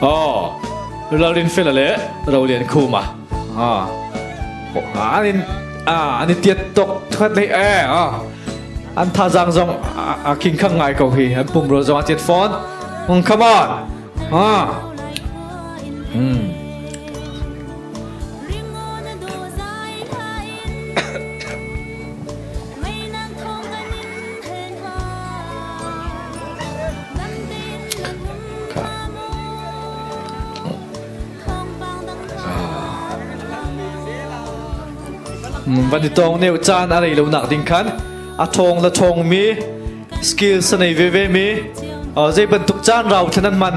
Oh, Lalrin Fela le Rolian Khuma. Ah. An in ah an i tiat tok that lei eh ah. An thazaang zong a king khang ngai ko hi. An pumrua zong a tiat fawn. Come on. Ah. Hmm. Van i tawng neu caan a rei lo nak ding khan a ṭhawng le ṭhawng mi skills a nei veve mi zei bantuk caan rau thlen an hman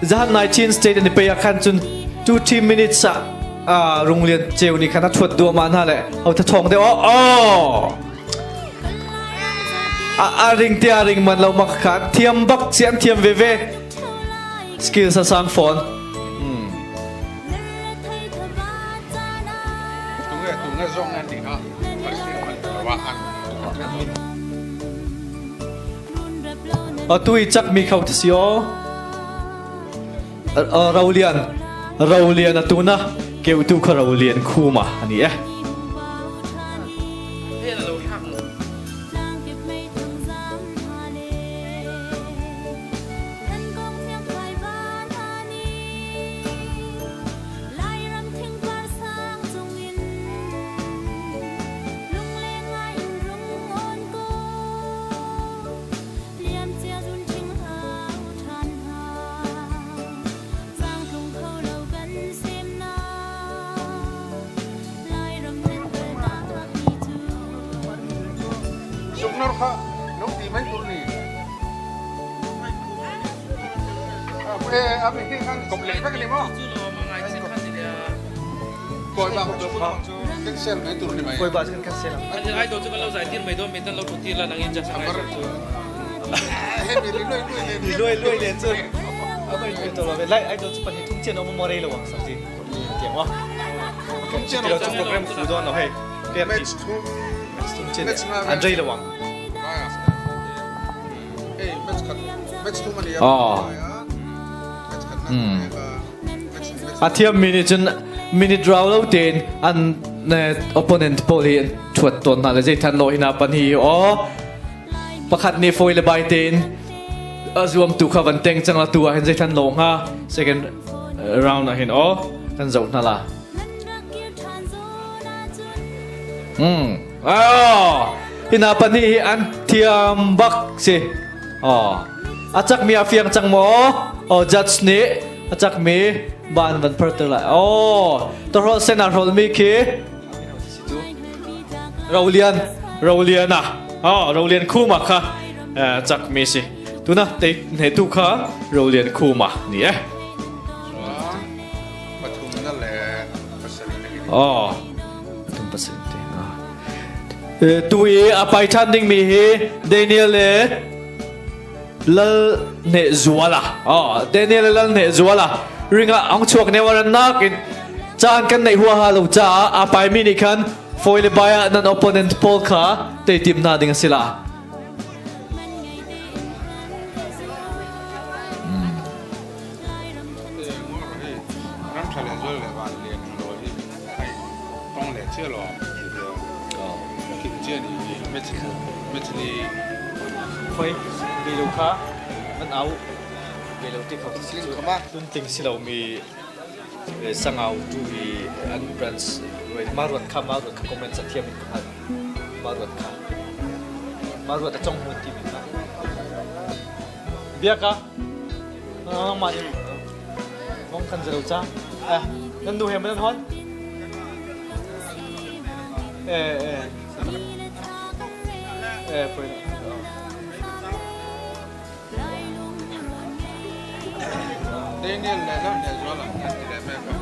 zahan 19 state an i pe ah khan cun 2 team minutes ah runglian ceu nih khan a ṭhuat duahmah hna le ho tha ṭhawng deuh oh a ring te a ring man lo mak kha thiam bak si an thiam veve skills a sang fawn. Atu i cakmi kho ti si aw. Rolian Rolian atu na keutu kha Rolian khuma ani e. Suknor kha lo ti mai tur ni. Luai luai le cu lai ai do chu pan hi thum chen om mo rei lo ang sak ji tiang wa thum chen lo chu program fu don lo hei match thum chen an rei lo ang. A thiammi nih cun minute rau lo tein an opponent pawl hi an ṭhuat tawn hna le zeithan lo hina pan hi aw pakhat nih fawi le bai tein a zuamtu kha van teng cang la tu ah hin zeithan lo hnga second round ah hin aw kan zoh hna la. Oh, hina pahnih hi an thiam bak si. Oh, a cakmi a fiang cang maw? Oh, judge nih a cakmi ban van pharter lai. Oh, tahrawlh sen a hrolmi khi Rolian, Rolian ah. Oh, Rolian Khuma kha cakmi si. Tuna te ne tu kha Rolian Khuma ni eh. Oh. Tu i a pai ṭhan dingmi hi Daniel le Lal Hne Zuala. Oh, Daniel le Lal Hne Zuala. Ring ah ang chuak ne waran nak in caan kan neih huaha lo caah a paimi nih khan fawi le bai ah nan opponent pawl kha tei tim hna ding a si la. Khoi beilo kha an au beilo ti kho tling si lomi sangau tu hi an branch ma ruat kha ma ruat kha comment sa thiam in ka hngal ma ruat kha ma ruat a cong hmun ti mi kha biaka mah nih mong kan zero ca eh nan nu he man hon eh eh eh poi Daniel le lan ne zual an ti le me ka.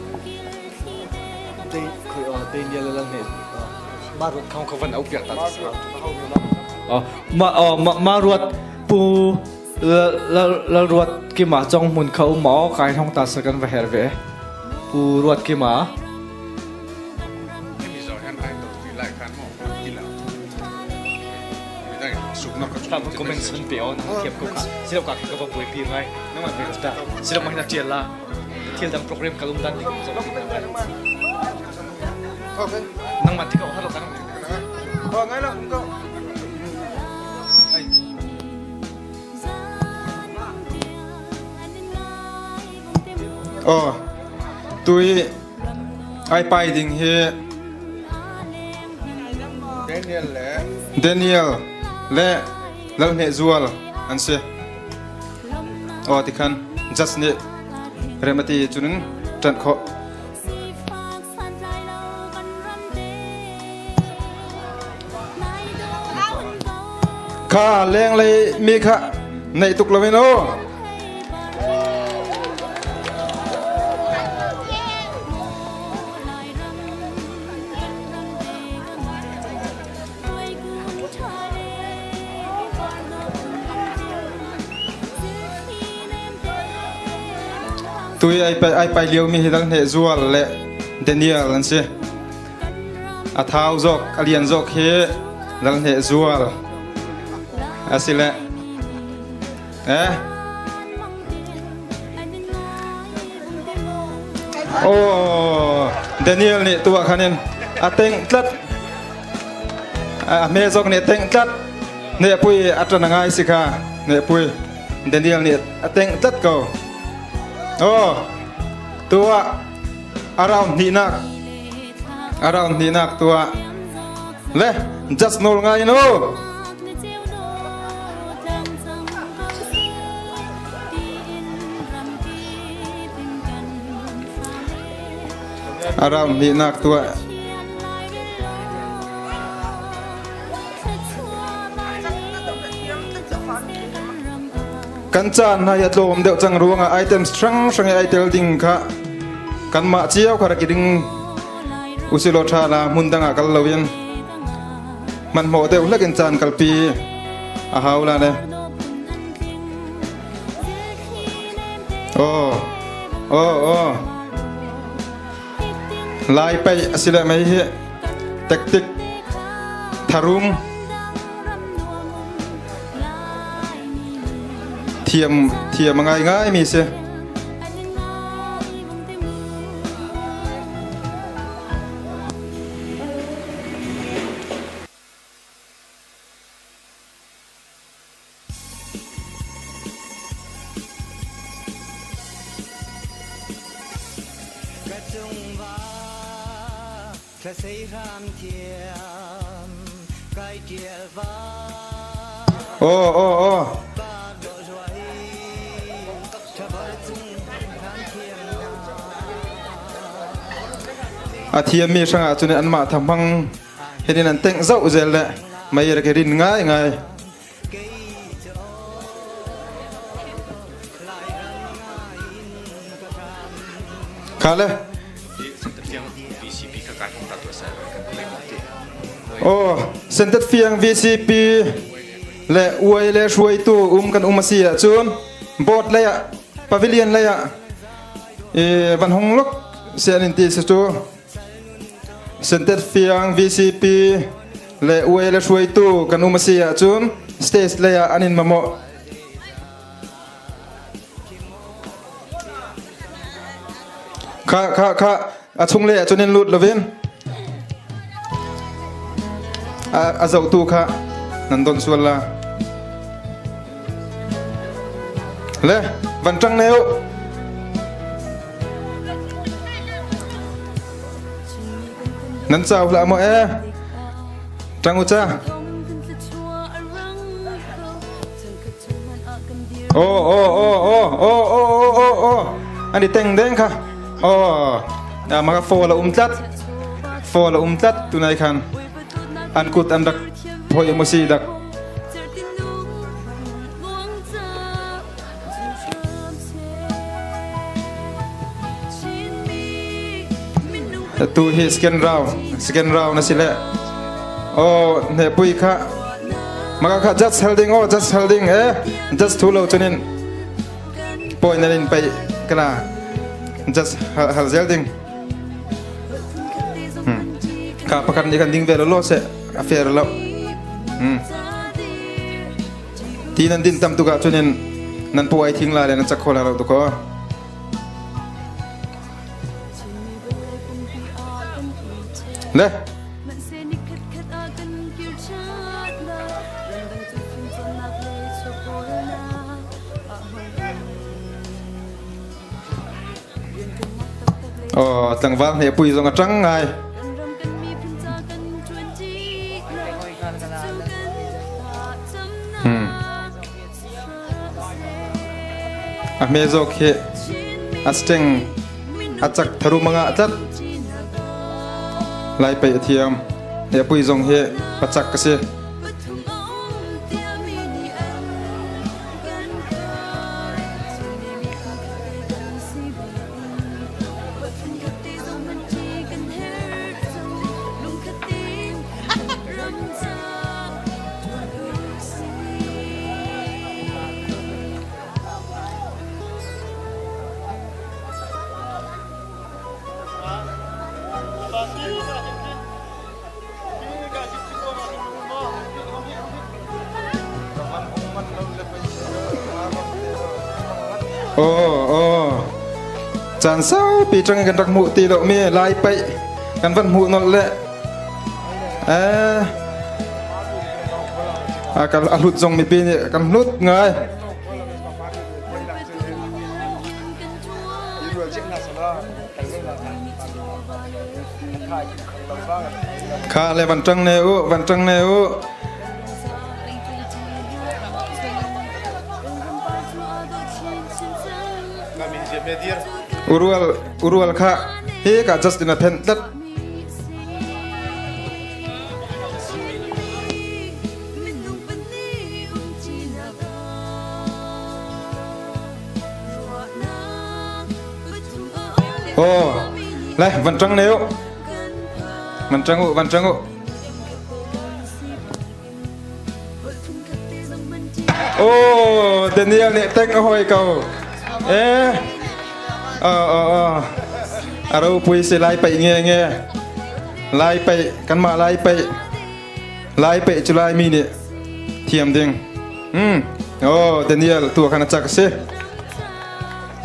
Dei khoi Daniel le lan ne ma ruat khong kho van au piak ta. Ma ma ma ruat pu Lalruat Kima cong hmun kha um maw kai hong ta sa kan va her ve Pu Ruat Kima. Comment sun pe on thiam ko kha silo ka ka va buai pi ngai nang ma ta silo ma hina tial la. Thil dang program ka lung dan ding zong ti hna lai. Nangmah ti ko halo kan. Oh, ngai lo, ko. Oh, tui ai pai ding hi Daniel le Daniel le Lalhne Zual an si. Oh, tikhan just nih remati cunin ṭanh khawh. Kha lenglei mi kha neih tuk loin aw. Tui ai pai ai pai lio mi hi dal hne zual le Daniel an si. A thau zawk a lian zawk hi dal hne zual a si le eh Oh Daniel nih tu ah khan in a teng tlat a hme zawk nih teng tlat ne pui a ṭan ngai si kha ne pui Daniel nih a teng tlat ko oh tu ah a round hnihnak a round hnihnak tu ah le just nawl ngai in o A round hnihnak tuah. Kan caan hna hi a tlawm deuh cang ruangah items hrang hrang i ai tel ding kha kanmah cio kha rak i ding usilaw ṭha la hmun dang ah kal loin hmanhmawh deuh hlek in caan kalpi a hau la le. Oh, oh, oh. Lai paih a si le mei hi tactic tharum thiam thiam a ngai ngai mi si. Ka cungva thlasei hram thiam kai tial va Aw aw aw. par dawh hluai thabar cung hram thiam A thiammi hrangah cun anmah thamhang hinin an tengh zoh zel le mei rak i rin ngai ngai. Kha le. Oh, sentet fiang VCP le uai le hruaitu um kan um a si ahcun board lei ah pavilion lei ah e van hong lok se an in ti se cu Sentet fiang VCP le UA le hruaitu kan um a si ahcun stage lei ah an in mamawh. Kha kha kha a chung lei ah cun in lut lovin a a zohtu kha nan don sual la. Le van ṭang ne u. Nan cau hlah maw ee? Ṭang u ca. Oh oh oh oh oh oh oh oh oh an i teng deng kha. Oh maka fo la um tlat. Fo la um tlat tunai khan. An kut an rak phoi mo si dak. Tu hi second round second round na si le oh ne pui kha maka kha just holding oh just holding eh just thu lo chunin point na in pai kala just hal zel ding ka pakhat ni kan ding ve lo lo se a fair lo Ti nan din tam tuk ahcun in nan paw ai thing la le nan cak kho la lo tuk aw. Le Oh, tlangval hne pui zong a ṭang ngai. A hme zawk hi a steng a cak tharu manga tlat. Lai pei a thiam. Hne pui zong hi pacak ka si. Oh, oh. Caan saupi ṭang kan rak hmuh ti lo mi lai paih kan van hmuh nolh le eh a kan a hlut zong mipi nih kan hlut ngai. Kha le van ṭang ne u, van ṭang ne u. Urual urual kha hi ka Justin a phen tlat. Oh, le van ṭang ne u. Van ṭang u, van ṭang u. Oh, Daniel nih teng a hoi ko. Eh. Oh, oh, oh. A ropui si lai paih nge nge. Lai paih, kanmah lai paih. Lai paih cu Laimi nih thiam ding. Hmm. Oh, Daniel tu khan a cak si.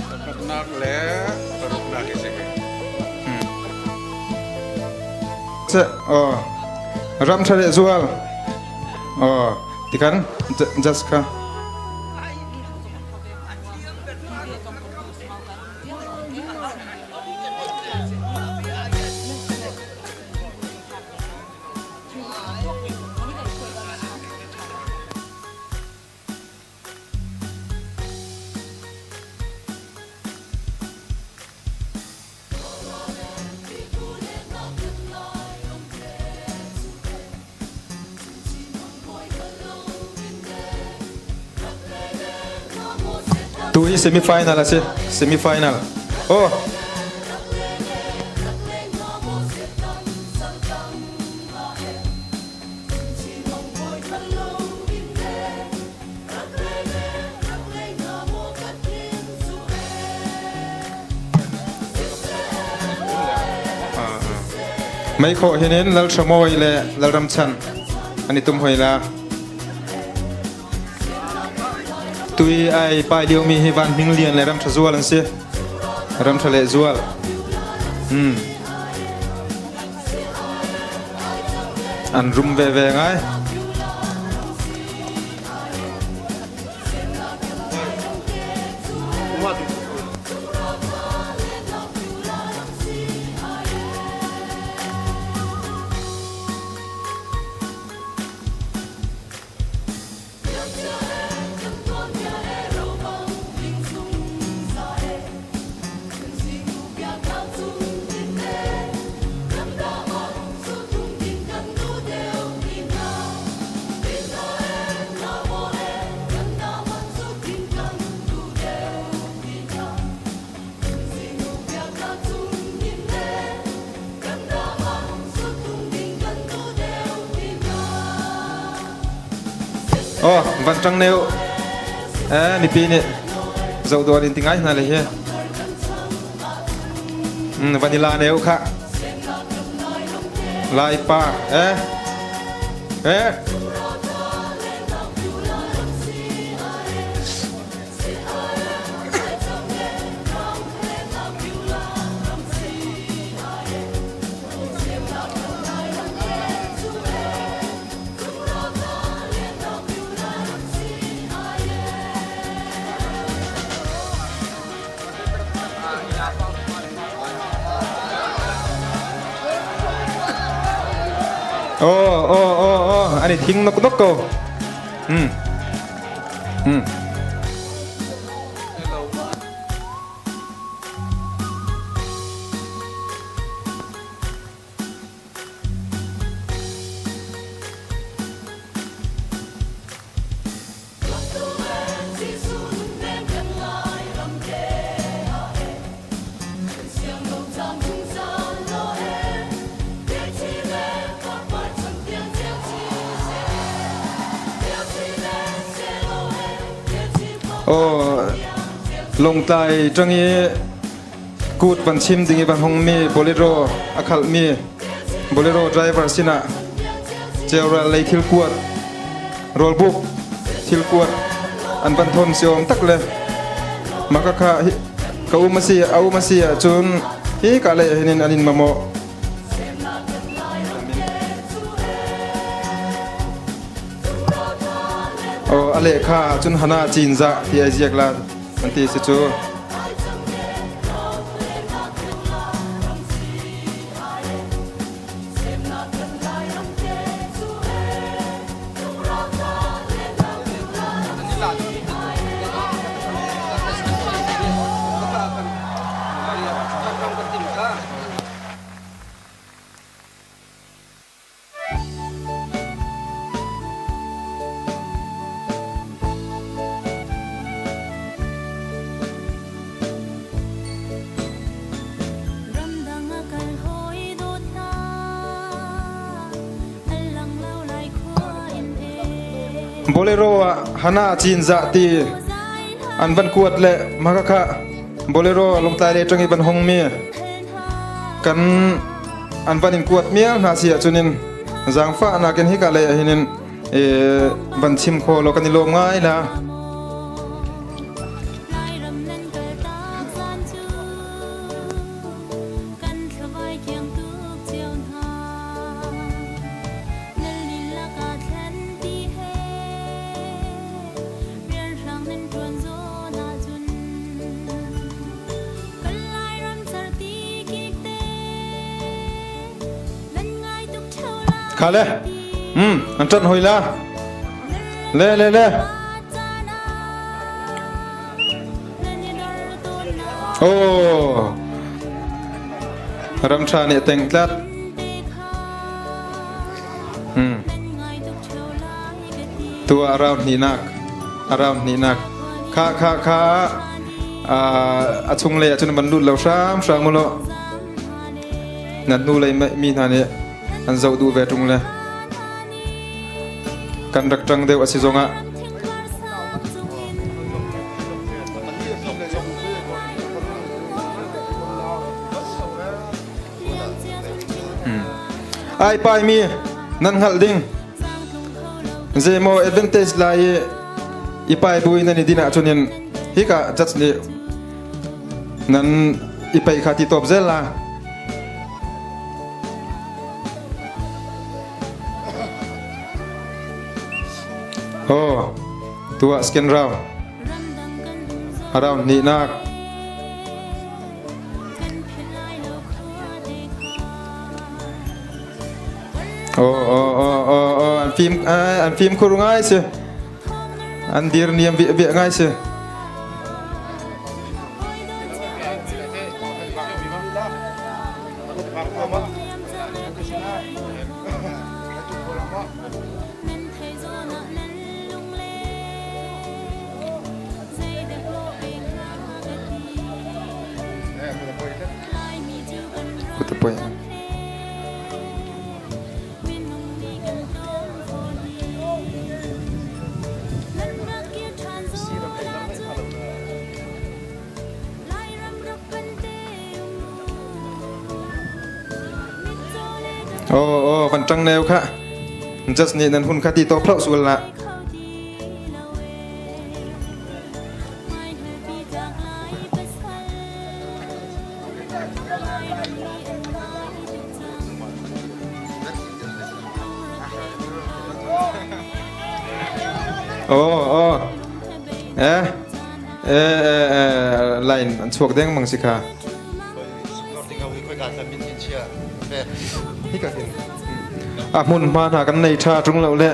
Pakhatnak le paruknak i si. Se, oh. Ram ṭha le zual. Oh, tikan just kha. Tu hi semi final a si. Semi final. Oh. Meikho hinin Lalhramoy le Lalramchan an i tum hoi la. Tui ai pai liomi hi Van Hming Lian le Ramtha Zual an si. Ramtha le Zual. Hmm. An rum veve ngai. Oh, van ṭang ne u. Eh, mipi nih zoh dawr in ti ngai hna le hi. Vanilla ne u kha. Lai pa, eh. Eh. Oh, oh, oh, oh, an i thing nok nok ko. Hmm. Hmm. Aw, Lawngtlai ṭang i kut van chim ding i van hongmi bolero a khalhmi bolero driver sinah ceural lei thil kuat rawlbuk thil kuat an van thawn siawm tak le maka kha ka um a si a um a si ahcun hi ka lei ahhin an in mamawh. Aw a lehkha ahcun Hana Cinzah ti ai ziak la an ti si cu. Ramdang a kal hawi dawt hna, an lang lo lai khua in e. Bolero ah Hana Cinzah ti an van kuat le maka kha Bolero Lawngtlai le ṭang i van hongmi kan an van in kuat mial hna si ahcun in zaangfahnak in hika lei ahhin in van chim kho law kan i lawm ngai la. Lairam nan kal tak zan cu kan thlavai kiang tuk cio hna. Nan lila ka thlen ti he rianhrang nan ṭuan zawn ahcun kan Lairam certi kik te nan ngai tuk ṭheo lai Kha le, an ṭanh hoi la. Le le le. Oh. Ram ṭha nih a teng tlat. Tu ah round hnihnak a round hnihnak kha kha kha a chunglei ah cun van lut lo hram hram u law nan hnulei mi hna nih an zoh duh ve ṭung le kan rak ṭang deuh a si zongah Ai paimi nan hngalh ding zeimaw advantage lai i i pai buin nan i din ahcun in hika judge nih nan i paih kha ti tawp zel la. Oh, tuah scan round. Round hnihnak. Oh, oh, oh, oh, oh, an fim, an fim khur ngai si. An dir niam bia bia ngai si. Kutapoi. Oh, oh, van ṭang neu kha. Just nih nan hun kha ti to phloh sual la. Oh, oh. Eh, eh, eh, eh, line an chuak deng mang si kha. A hmun hma hna kan nei ṭha ṭung lo le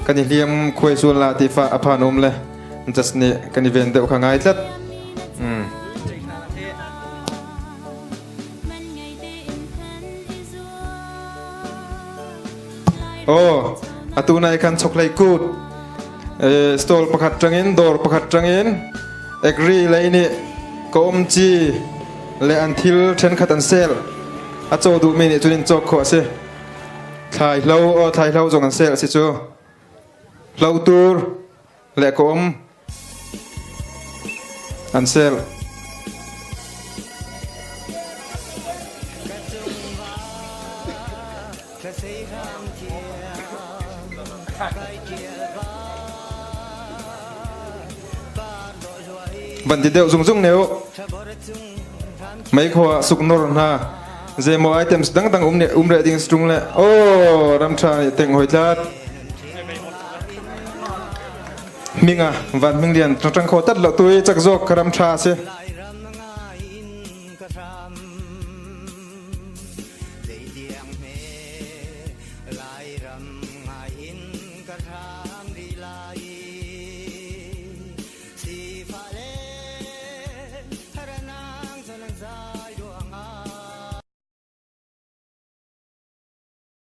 kan i hliam khuai sual la ti fa a phan um le just nih kan i ven deuh kha ngai tlat. Mm. Oh, atu nai khan chokhlei kut stall pakhat tangin dawr pakhat tangin agri lei nih ka um ci le an thil thenkhat an sel a caw duhmi nih cun in cawk khawh a si thlai hlo o thlai hlo zong an sel a si cu hlo tur le ka um an sel. Van ti deuh zungzung ne u. Meikho ah suknor hna zeimaw items dangdang um ne um re ding strung le oh ramtha nih teng hoi tlat. Minga van Hminglian ṭang kho tat lo tu i chak zawk ram ṭha si.